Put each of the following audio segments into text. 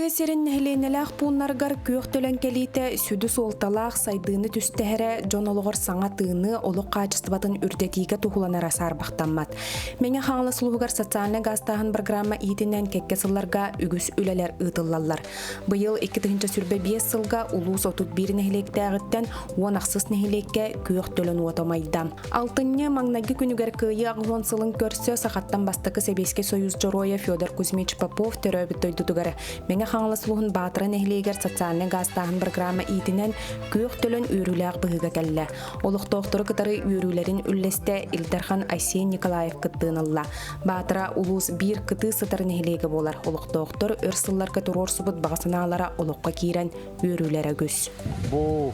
Тыа сирин нэһилиэнньэлээх пууннарыгар күөх төлөн кэлиитэ сүдү суолталаах сайдыыны түстэһэрэ дьон олоҕор саҥа тыыны, олох хаачыстыбатын үрдэтиигэ туһуланара саарбахтаммат. Мэҥэ Хаҥалас улууһугар социальнай гаастааһын программа иитинэн кэккэ сылларга үгүс үлэлэр ыытыллаллар. Быйыл 2025 сылга улуус 31 нэһилиэктээҕиттэн 16 нэһилиэккэ күөх төлөн уота умайда. Алтынньы маҥнайгы күнүгэр Кыайыы 80 сылын көрсө сахаттан бастакы Сэбиэскэй Союз Дьоруойа Федор Кузьмич Попов төрөөбүт дойдутугар Мэҥэ Хаҥалас улууһун Баатара нэһилиэгэр социальнай гаастааһын программа иитинэн күөх төлөн үөрүүлээх быһыыга кэллэ. Олохтоохтору кытары үөрүүлэрин үллэстэ Ил Дархан Айсен Николаев кыттыын ылла. Баатара улуус биир кытыы сытар нэһилиэгэ буолар. Олохтоохтор өр сылларга туруорсубут баҕа санаалара олоххо киирэн үөрүүлэрэ үгүс. Бу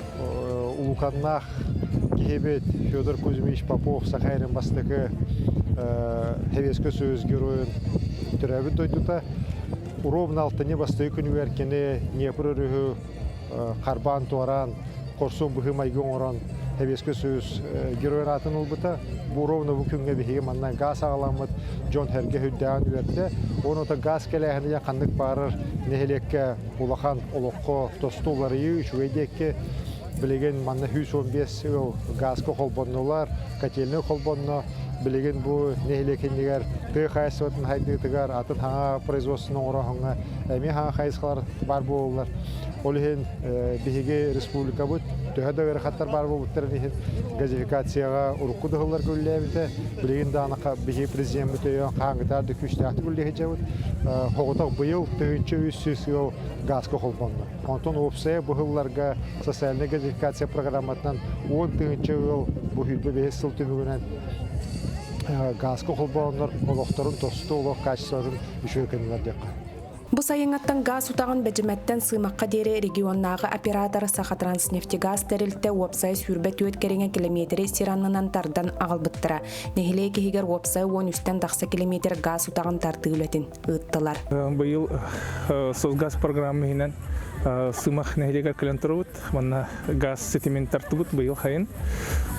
улуканнаах киһибит Федор Кузьмич Попов Саха сирин бастакы Советский Союз геройун төрөөбүт дойдута. Ровно алтынньы бастакы күнүгэр кини Днепр өрүһү харбаан туораан, хорсун быһыы-майгы оҥорон Советский Союз герой аатын ылбыта. Бу ровно бу күҥҥэ биһиги манна гаас аҕаламмыт дьон сэргэ үрдээҕин үөрдэ. Уонна гаас кэлээһинэ ханнык баарар нэһилиэккэ улахан олоххо тосту уларыйыы үчүгэй диэки билигин манна 115 ыал газка холбоннулар, котельнай холбонно. Билигин бу нэһилиэк иннигэр тыа хаһаайыстыбатын хайдыытыгар атын хаҥа производствоны оҥороһуҥҥа эмиэ хаҥа хайысхалар баар буолаллар. Ол иһин биһиги республикабыт төһө да ыарахаттар баар буолбуттарын иһин газификацияҕа урукку да сылларга үлэлээбитэ. Билигин даҕаны биһиги президеммит өйөөн хаһааҥҥытаар да күүстээхтик үлэлии сылдьабыт. Соҕотох быйыл 1300 ыал газка холбонно. Онтон уопсайа бу сылларга социальнай газификация программатынан 10 000 ыал бу 25 сыл түмүгүнэн газка холбооннор олохторун тосту олох качествотын үчүгэй көннүлэр диэххэ. Бу сайыҥҥаттан гаас утаҕын Бэдьимэттэн Сыымахха диэри регионнааҕы оператор Сахатранснефтегаз тэрилтэ уопсай 24 кэриҥэ километри сир аннынан тардан аҕалбыттара. Нэһилиэк иһигэр уопсай 13-тэн тахса километр гаас утаҕын тардыы үлэтин ыыттылар. Быйыл Сосгаз программа иһинэн Сымах нэһилиэгэр кэлэн турабыт. Манна газ ситимин тартыбыт быйыл хайын.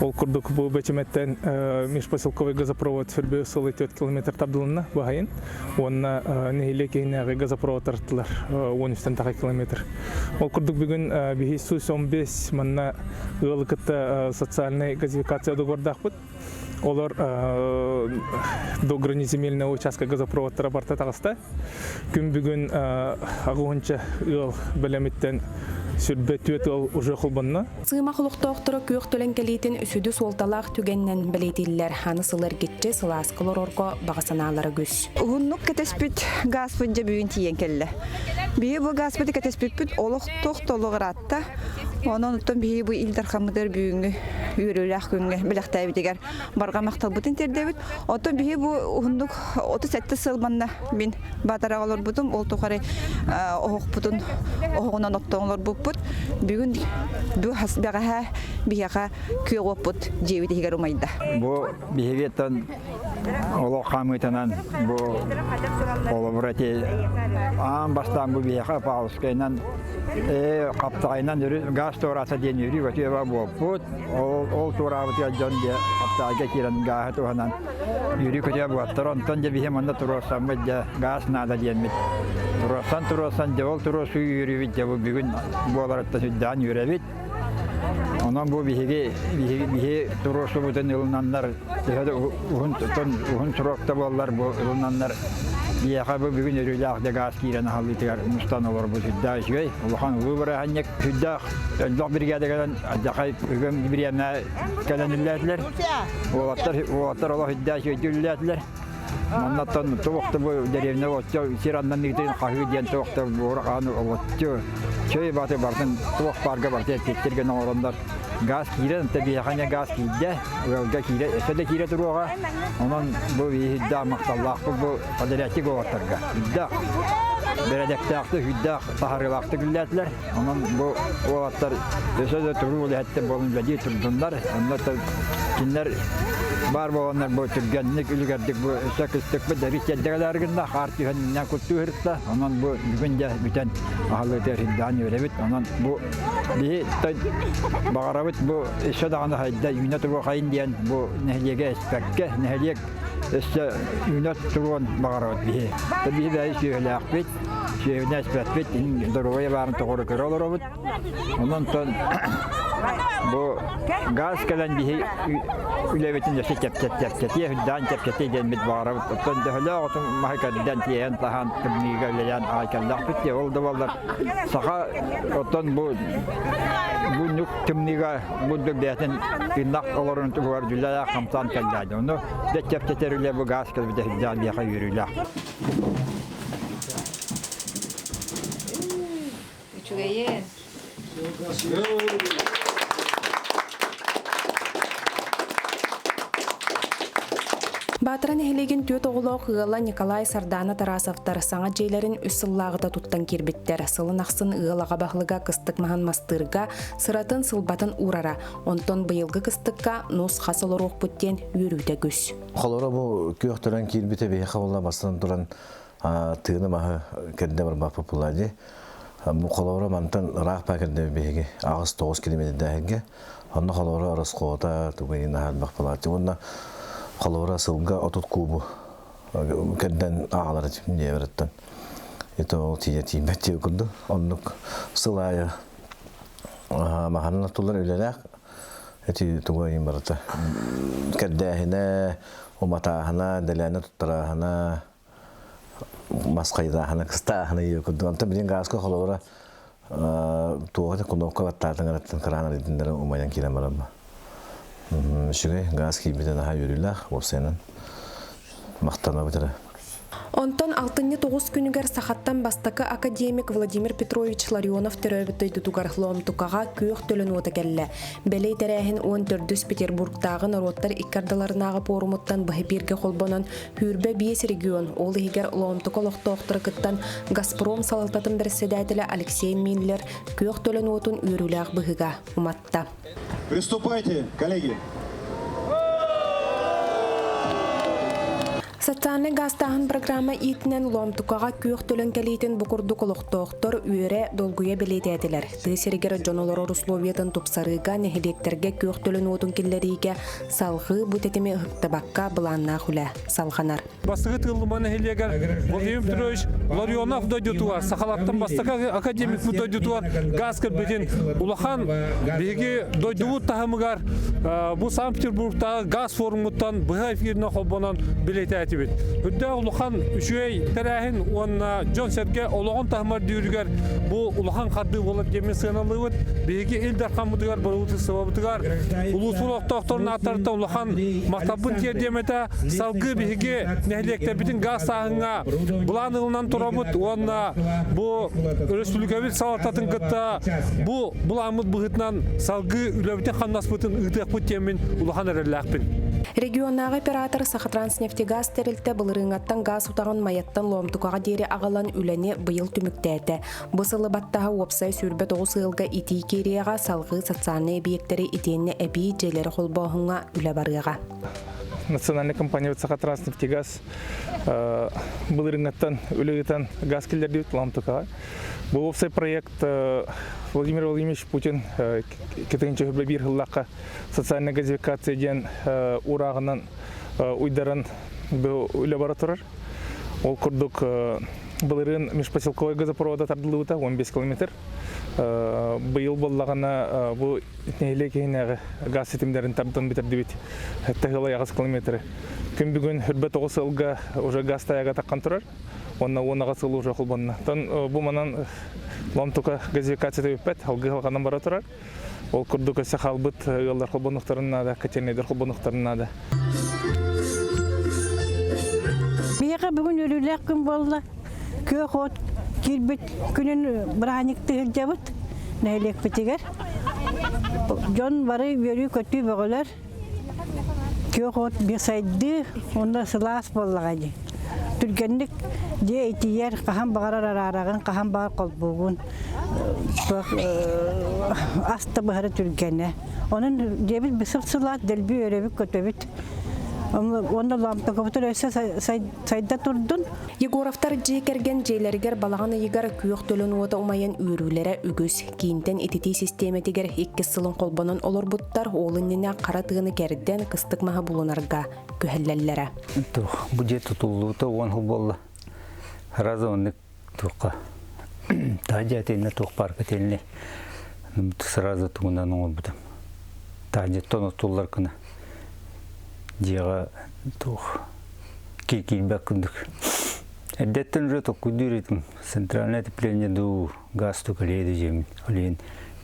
Ол курдук бу Бэчимэттэн межпоселковый газопровод сөрбө сылы 4 километр тардылынна бу хайын. Уонна нэһилиэк иһинээҕи газопровод тартылар 13-тэн таха километр. Ол курдук бүгүн биһи 115 манна ыалы кытта социальнай газификация договордаахпыт. Олор до граниземельного участка газопроводтара барта таҕыста. Күн бүгүн аҕыһынча ыал бэлэмиттэн сүрбэ түөрт ыал уже холбонно. Сыымах олохтоохторо күөх төлөн кэлиитин сүдү суолталаах түгэнинэн бэлиэтииллэр. Аны сыл эргиччи сылааска олорорго баҕа санаалара үгүс. Уһуннук кэтэспит газпыт дьэ бүгүн тиийэн кэллэ. Биһи бу газпыты кэтэспиппит олох туох да олох ыраатта. Онон оттон биһиги бу Ил Дархаммытыгар бүгүҥҥү үөрүүлээх күҥҥэ бэлэхтээбитигэр барҕа махталбытын тиэрдэбит. Оттон биһиги бу уһуннук 37 сыл манна мин Баатараҕа олорбутум. Ол тухары оһохпутун оһоҕунан оттон олорбуппут. Бүгүн бу бэҕэһээ биһиэхэ күөх уоппут дьиэбит иһигэр умайда. Бу биһигиттэн олох хаамыытынан бу холобура ити аан бастаан бу биһиэхэ Павловскайынан хаптаҕайынан газ туораата диэн үөрүү көтүөбэ буолбут. Ол, ол туораабытыгар дьон дьэ хаптаҕайга киирэн гааһы туһанан үөрүү көтүө буолаттар. Онтон дьэ биһи манна туруорсаммыт дьэ газ наада диэммит. Туруорсан туруорсан дьэ ол туруорсуу үөрүүбүт дьэ бу бүгүн буоларыттан сүрдээн үөрэбит. Онон бу биһиги биһиги биһи туруорсубутун ылынаннар төһө да уһун уһун срокта буоллар бу ылынаннар биһиэхэ бу бүгүн өрүүлээх да гаас киирэн аһаллыытыгар мустан олорбут сүрдээх үчүгэй улахан улуу бырааһынньык сүрдээх элбэх биригээдэ кэлэн алдьархай үгүм бириэмэ кэлэн үллээтилэр уолаттар уолаттар олох үрдээх үчүгэйдик үллээтилэр Маннаттан туох да бу дэриэбинэ отчо сир аннан ыытын хаһыы диэн туох да буора хаан олоччу чөй баты бартын туох баарга барты эппиэттэргэ оҥороннор газ киирэн та биһиэхэ газ киирдэ ыалга киирэ өссө да киирэ туруоҕа онон бу биһиги махталлаахпыт бу подрядчик уолаттарга үрдээх бэрэдэктээхтик үрдээх таһарыылаахтык үллээтилэр онон бу уолаттар өссө да туруу үлэһиттэр буолан үлэлии турдуннар онно кинилэр баар буоланнар бу түргэнник үлүгэрдик бу өссө кыстыкпыт эбит сэрдэгэлээр гынна хаар түһэн иннэ куттуу сырытта онон бу бүгүн дьэ бүтэн аһыллыытыгар сирдээн үөрэбит онон бу биһи баҕарабыт бу өссө даҕаны хайда үүнэ туруохайын диэн бу нэһилиэгэ эспэккэ нэһилиэк өссө үүнэ туруон баҕарабыт биһи биһи бэйи сүөһүлээхпит. Сүөһүнэ эспэппит, доруобуйа баарын тоҕору көрө олоробут. Онон бу газ кэлэн биһи үлэбитин өссө чэпчэтиэ, үрдээн чэпчэтиэ диэммит баҕарабыт. Оттон төһөлөөх отун маһы кэрдэн, тиэйэн таһан, тымныыга үлэлээн аҕай кэллэхпит дии. Ол да буоллар саха оттон бу бу ньук тымныыга бурдук бэйэтин тыыннах олорон туһугар үлэлээх хамсаан кэллээ. Ону дьэ чэпчэтэр үлэ бу газ кэлбитэ үрдээн биэхэ үөрүүлээх. Үчүгэйин. Баатара нэһилиэгин түөрт оҕолоох ыала Николай Сардана Тарасовтар саҥа дьиэлэрин үс сыллааҕыта туттан киирбиттэр. Сылын ахсын ыал аҕа баһылыга кыстык маһын мастыырга сыратын сылбатын уурара. Онтон быйылгы кыстыкка нус-хас олоруохпут диэн үөрүүтэ үгүс. Холоро бу күөх төлөн киирбитэ биһиэхэ буолла бастан туран тыыны маһы кэрдэ барбаппыт буолла дии. Бу холобура мантан ыраах баа кэрдэ биһиги 8-9 километрдээһиргэ. Онно холобура ороскуота тугу наһаа буолааччы. Уонна холобура сылга 30 кубу кэрдэн аҕалар этим дьиэбэриттэн. Это ол тиийэ тиийбэт диye курдук. Оннук сыл аайы маһанан оттулар үлэлээх эти тугу айын барыта кэрдээһинэ, уматааһына, дэлээнэ туттарааһына мас хайдааһына кыстааһына ийэ курдук. Онтон билин гааска холобура туоҕа кунуопка баттаатыҥ араттан кыраан арыйдыннары умайан киирэн баран үчүгэй гаас киирбитэ наһаа үөрүүлээх уопсайынан махтанабыт эрэ. Онтон алтынньы 9 күнүгэр сахаттан бастакы академик Владимир Петрович Ларионов төрөөбүт дойдутугар Лоомтукаҕа күөх төлөн уота кэллэ. Бэлэй тэрээһин 14 Петербургтааҕы норуоттар икки ардыларынааҕы пуорумуттан быһа бииргэ холбонон 25 регион, ол иһигэр Лоомтука олохтоохторо кыттан Газпром салалтатын бэрэссэдээтэлэ Алексей Миллер күөх төлөн уотун үөрүүлээх быһыыга уматта. Приступайте, коллеги! Социальнай гаастааһын программа иитинэн Лоомтукаҕа күөх төлөн кэлиитин бу курдук олохтоохтор үөрэ, долгуйа бэлиэтээтилэр. Тыа сиригэр дьон олорор условиятын тупсарыыга, нэһилиэктэргэ күөх төлөн уотун киллэриигэ салҕыы бу тэтими ыһыктыбакка былааннаах үлэ салҕанар. Бастакы Тыыллыма нэһилиэгэр Владимир Петрович Ларионов дойдутугар, сахалартан бастакы академик дойдутугар газ кэлбитин улахан биһиги дойдубут таһымыгар бу Санкт-Петербургтааҕы газ форумуттан быһа эфиринэн холбонон билэтээтибит. Үрдээх улахан үчүгэй тэрээһин уонна дьон-сэргэ олоҕун таһымар дүүрүгэр бу улахан хардыы буолар диэммин сыаналыыбыт. Биһиги Ил Дархаммытыгар, правительствобытыгар, улуус олохтоохторун ааттарыттан улахан махталбын тиэрдиэм этэ. Салгыы биһиги нэһилиэктэрбитин газ тааһыҥҥа былаан ылынан турабыт уонна бу өрөспүүбүлүкэбит салалтатын кытта бу былааммыт быһыытынан салгыы үлэбитин-хамнаспытын ыытыахпыт диэммин улахан эрэллээхпин. Регионнааҕы оператор Сахатранснефтегаз тэрилтэ былырыыҥҥаттан газ утаҕын Майаттан Лоомтукаҕа диэри аҕалан үлэни быйыл түмүктээтэ. Бу сылы баттаһа уопсай 29 ыалга итии киириэҕэ, салгыы социальнай эбийиэктэри итиэннэ эбии дьиэлэри холбооһуҥҥа үлэ барыаҕа. Национальная компания Сахатранснефтегаз былырыыҥҥаттан үлэ ыытан газ киллэрдибит Лоомтукаҕа. Бу уопсай проект Владимир Владимирович Путин кытыгынча хүбэ биир сыллаахха социальная газификация диэн урааҕынан уйдаран үлэ бара турар. Ол курдук былырыын межпоселковай газопровода тардыллыбыта 15 километр. Быйыл буоллаҕына бу нэһилиэк иһинээҕи газ ситимнэрин тардан бүтэрдибит. Тэһыла 8 километры. Күн бүгүн үрбэ 9 сылга уже газ тайага таххан турар. Уонна 10 сыл уже холбонно. Тон бу манан ломтука газификацията бүппэт, алгы халҕанан бара турар. Ол курдук өссө хаалбыт ыаллар холбонуохтарын наада, котельнайдар холбонуохтарын наада. Биһиэхэ бүгүн үөрүүлээх күн буолла. Күөх от киирбит күнүн бырааһынньыктыы сылдьабыт нэһилиэкпитигэр. Дьон бары үөрүү-көтүү бөҕөлөр. Күөх от сайдыы уонна сылаас буоллаҕа дии. Түргэнник дьиэ итийэр, хаһан баҕарар араараҕын, хаһан баҕар холбуугун. Ас да быһара түргэнэ. Онон дьиэбит бысып сылаас, дэлби үөрэбит-көтөбүт. Уонна лампакабытын өссө сайда турдун. Егоровтар дьиэ кэргэн дьиэлэригэр балаҕан ыйыгар күөх төлөн уота умайан үөрүүлэрэ үгүс. Киинтэн ититии систиэмэтигэр иккис сылын холбонон олорбуттар, ол иннинэ хара тыаны кэрдэн кыстык маһы булунарга күһэллэллэрэ. Бу дьиэ тутуллуута 10 сыл буолла. Сразу оннук туохха. Таһдьа этиннэ туох парка тилни сразу тугунан оҥорбутум. Таһдьаттан оттуллар гына дьиэҕэ туох киирбэт курдук. Эрдэттэн уже толкуйдуур этим. Центральное отопление дуу, газ дуу кэлиэ дуу диэмин.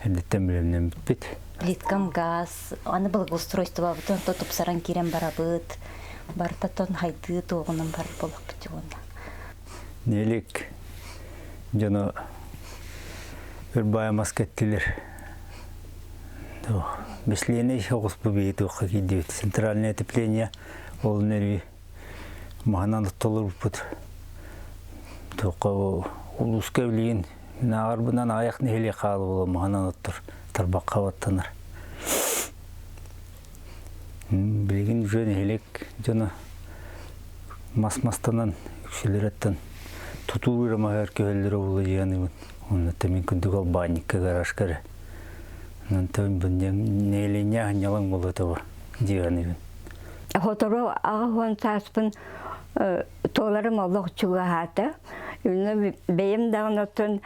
Эрдэттэн билэмнэммиппит. Плиткам газ, аны благоустройствобытын то тупсаран киирэн барабыт. Барытатон хайдыы туоҕунан бар болохпут уонна. Нелик дьоно ырбаайа мас кэттилэр. Беслиэнэй оҕуспу бии туохха киирдибит. Центральное отопление ол нөрүү маһынан оттолорбут. Туохха улууска билигин нааҕарбынан аҕыйах нэһилиэк хаалы буола маһынан оттор тарбахха баттанар. Билигин уже нэһилиэк дьоно мас-мастанан үксүлэреттэн тутуу ырамаһыгар көһөллөрө буолла дьианыбын. Онно мин күндүк албаанньыкка гаражка эрэ. Онон нэһилиэнньэ аһынньалаҥ буолуо этэ дьианыбын. Сотору 80 сааспын туоларым олох чугаһаата. Бэйэм даҕаны оттон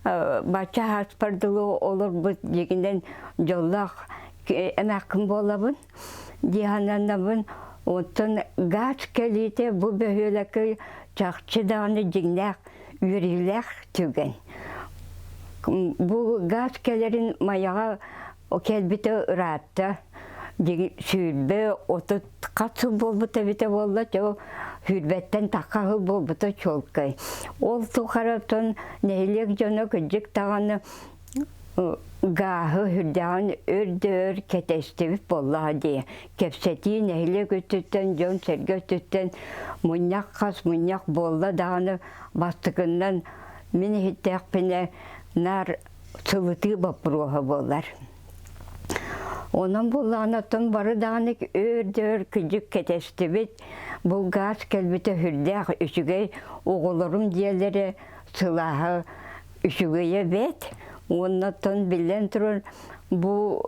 бачча ааспар дылы олорбут дьигинэн дьоллоох эмээххин буолабын. Дьиһананабын. Оттон газ кэлиитэ бу бөһүөлэккэ чахчы даҕаны дьиҥнээх үөрүүлээх түгэн. Бу газ кэлэрин Майаҕа кэлбитэ ыраатта. 20 30 хас сыл буолбута эбитэ буолла, сүүрбэттэн тахха сыл буолбута чуолкай. Ол тухары оттон нэһилиэк дьоно кырдьык даҕаны гааһы үрдэҕин өр да өр кэтэстибит буоллаҕа дии. Кэпсэтии нэһилиэк өттүттэн, дьон-сэргэ өттүттэн мунньах хас мунньах буолла даҕаны бастакыннан мин иһиттээхпинэ наар сылытыы боппуруоһа буолар. Онон буоллаҕына оттон бары даҕаны өр да өр кыдьык кэтэстибит. Бу гаас кэлбитэ сүрдээх үчүгэй оҕолорум дьиэлэрэ сылааһа үчүгэйэ бэт уонна оттон биллэн турар бу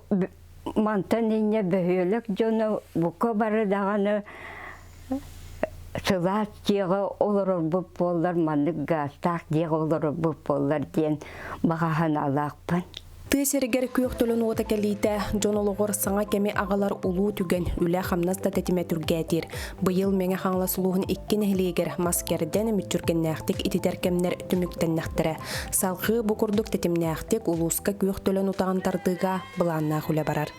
мантан инньэ бөһүөлэк дьоно бука бары даҕаны сылаас дьиэҕэ олорорбут буоллар маннык гаастаах дьиэҕэ олорорбут буоллар диэн баҕа санаалаахпын. Тыа сиригэр күөх төлөн уота кэлиитэ дьон олоҕор саҥа кэми аҕалар улуу түгэн, үлэ-хамнас да тэтимэ түргээтиир. Быйыл Мэҥэ Хаҥалас улууһун икки нэһилиэгэр мас кэрдэн, мүччүргэннээхтик ититэр кэмнэр түмүктэннэхтэрэ. Салгыы бу курдук тэтимнээхтик улууска күөх төлөн утаҕын тардыыга былааннаах үлэ барар.